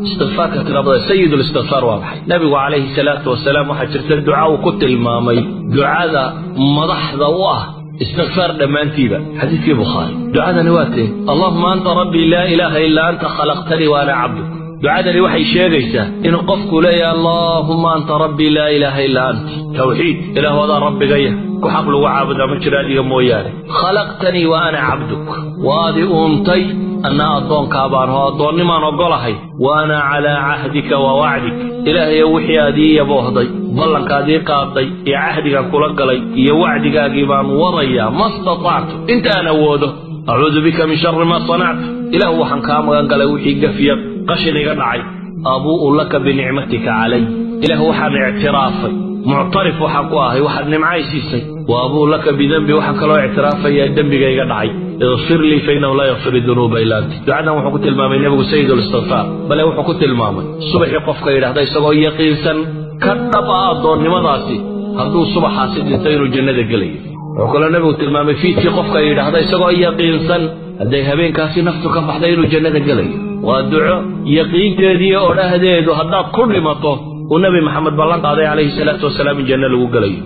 Istikfaarka tirabada, sayid listikfaar waa maxay? Nabigu calayhi salaatu wasalaam waxaa jirta duca uu ku tilmaamay ducada madaxda u ah istikfaar dhammaantiiba, xadiidkii Bukhaari. Ducadani waa tee? Allahuma anta rabbii, laa ilaaha ilaa anta, khalaqtanii wa ana cabduk. Ducadani waxay sheegaysaa inuu qofku leeyahay allahuma anta rabbii, laa ilaaha ilaa ant, tawxiid, ilaah adaa rabbigaya, ku xaq lagu caabudaa ma jiro adiga mooyaane, khalaqtanii wa ana cabduk, waad i uuntay, anna addoonkaa baan oo addoonnimaan oggolahay, wa ana calaa cahdika wa wacdik, ilaahayo wixii aad ii yaboohday, ballankaad ii qaaday iyo cahdigaan kula galay iyo wacdigaagii baan wadayaa, ma statactu, inta aan awoodo, acuudu bika min shari maa sanactu, ilaahu waxaan kaa magan galay wixii gafiya qashin iga dhacay, abuu'u laka binicmatika calay, ilaahu waxaan ictiraafay, muctarif waxaan ku ahay waxaad nimcay siisay, wa abuu laka bidenbi, waxaan kaloo ictiraafayaa dembiga iga dhacay, ikfir lii fa innahu laa yakfir dunuuba ila ant. Ducadan wuxuu ku tilmaamay nebigu sayid listikfaar, bale wuxuu ku tilmaamay subaxii qofka yidhahda isagoo yaqiinsan ka dhab ah addoonnimadaasi, hadduu subaxaasi dhinto inuu jannada gelayo. Wuxuu kaloo nebigu tilmaamay fiidkii qofka yidhaahda isagoo yaqiinsan hadday habeenkaasi naftu ka baxday inuu jannada gelayo. Waa duco yaqiinteediiyo odhahdeedu haddaad ku dhimato uu Nebi Maxamed ballan qaaday calayhi salaatu wasalaam in janno lagu gelayo.